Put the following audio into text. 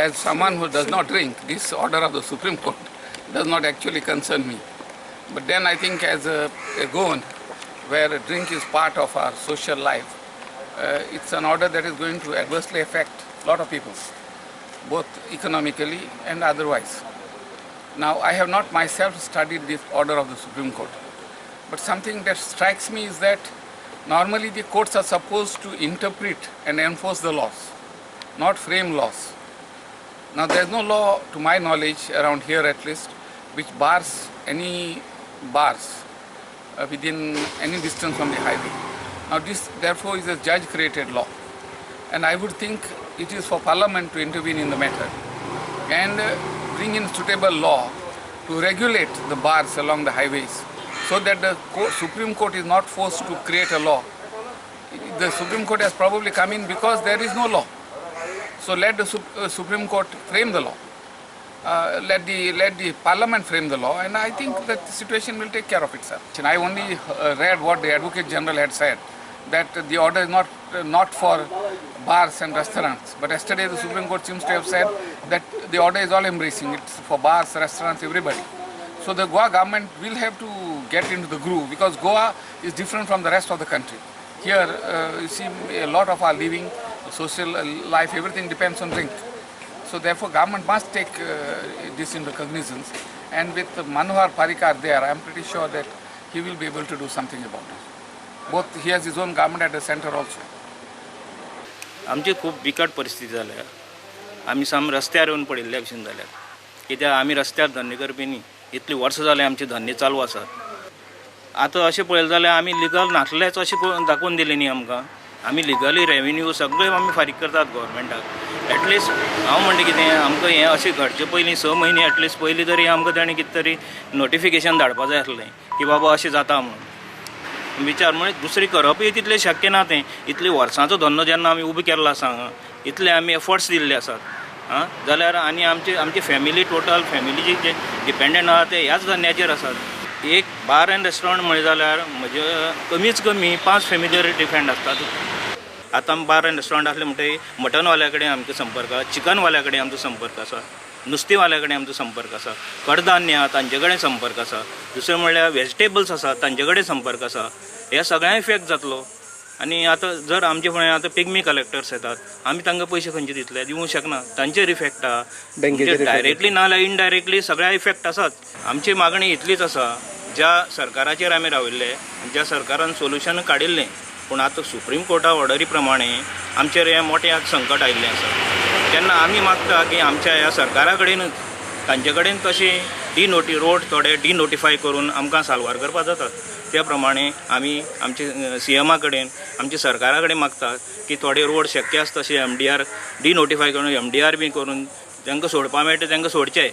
As someone who does not drink, this order of the Supreme Court does not actually concern me. But then I think as a Goan, where drink is part of our social life, it's an order that is going to adversely affect a lot of people, both economically and otherwise. Now, I have not myself studied this order of the Supreme Court, but something that strikes me is that normally the courts are supposed to interpret and enforce the laws, not frame laws. Now, there is no law, to my knowledge, around here at least, which bars any bars within any distance from the highway. Now, this therefore is a judge created law, and I would think it is for Parliament to intervene in the matter and bring in suitable law to regulate the bars along the highways so that the Supreme Court is not forced to create a law. The Supreme Court has probably come in because there is no law. So let the Supreme Court frame the law. Let the Parliament frame the law, and I think that the situation will take care of itself. And I only read what the Advocate General had said, that the order is not for bars and restaurants. But yesterday the Supreme Court seems to have said that the order is all embracing. It's for bars, restaurants, everybody. So the Goa government will have to get into the groove because Goa is different from the rest of the country. Here, you see, a lot of our living, social life, everything depends on drink. So therefore, government must take this into cognizance. And with Manohar Parrikar there, I am pretty sure that he will be able to do something about it. Both he has his own government at the center also. आमची खूब बिकट परिस्थिती जाल्या. आमी साम रस्त्यार येवन पडिल्ल्या भशेन जाल्यात, कित्याक आमी रस्त्यार धंदे करपी न्ही. इतली वर्सां जालीं आमचे धंदे चालू आसात. आतां अशें पळयलें जाल्यार आमी लिगल नासलेच अशें दाखोवन दिलें न्ही आमकां. आमी लिगली रेवेन्यू सगळें आमी फारीक करतात गोवोरमेंटाक. एटलिस्ट हांव म्हणटा कितें, आमकां हें अशें घडचे पयलीं 6 म्हयने एटलिस्ट पयलीं तरी आमकां ताणें कितें तरी नोटिफिकेशन धाडपा जाय आसलें की बाबा अशें जाता म्हणून. विचार म्हणजे दुसरी करपूय तितलें शक्य ना तें. इतले वर्सांचो धंदो जेन्ना आमी उबो केल्लो आसा हांगा, इतले आमी एफर्ट्स दिल्ले आसात आं, जाल्यार आनी आमची फॅमिली, टोटल फॅमिली जे डिपेंडंट आहा ते ह्याच धंद्याचेर आसात. एक बार एंड रेस्टॉरंट म्हणलें जाल्यार म्हजे कमीच कमी पांच फॅमिलीर डिपेंड आसतात. आतां आमी बार एंड रेस्टॉरंट आसलें म्हणटगीर मटनवाल्या कडेन आमचो संपर्क आसा, चिकनवाल्या कडेन आमचो संपर्क आसा, नुस्तेवाल्या कडेन आमचो संपर्क आसा, कडधान्य आहा तांचे कडेन संपर्क आसा, दुसरें म्हणल्यार वेजिटेबल्स आसा तांचे कडेन संपर्क आसा. ह्या सगळ्यांक इफेक्ट जातलो. आनी आतां जर आमचे फुडें आतां पिगमी कलेक्टर्स येतात, आमी तांकां पयशे खंयचे दितले? दिवंक शकना. तांचेर इफेक्ट आहा. बँकेचेर effect. डायरेक्टली ना जाल्यार इनडायरेक्टली सगळ्या इफेक्ट आसाच. आमची मागणी इतलीच आसा, ज्या सरकाराचेर आमी राविल्ले, ज्या सरकारान सोल्युशन काडिल्लें, पूण आतां सुप्रीम कोर्टा ऑर्डरी प्रमाणे आमचेर हें मोटें आतां संकट आयिल्लें आसा. तेन्ना आमी मागता की आमच्या ह्या सरकारा कडेनच, तांचे कडेन तशें डी नोटी रोड थोडे डिनोटिफाय करून आमकां साल्वार करपाक जातात. त्या प्रमाणे आमी आमचे सीएमा कडेन, आमच्या सरकारा कडेन मागतात की थोडे रोड शक्य आसा तशे एमडीआर डिनोटिफाय करून, एमडीआर बी करून तांकां सोडपा मेळटा तांकां सोडचे.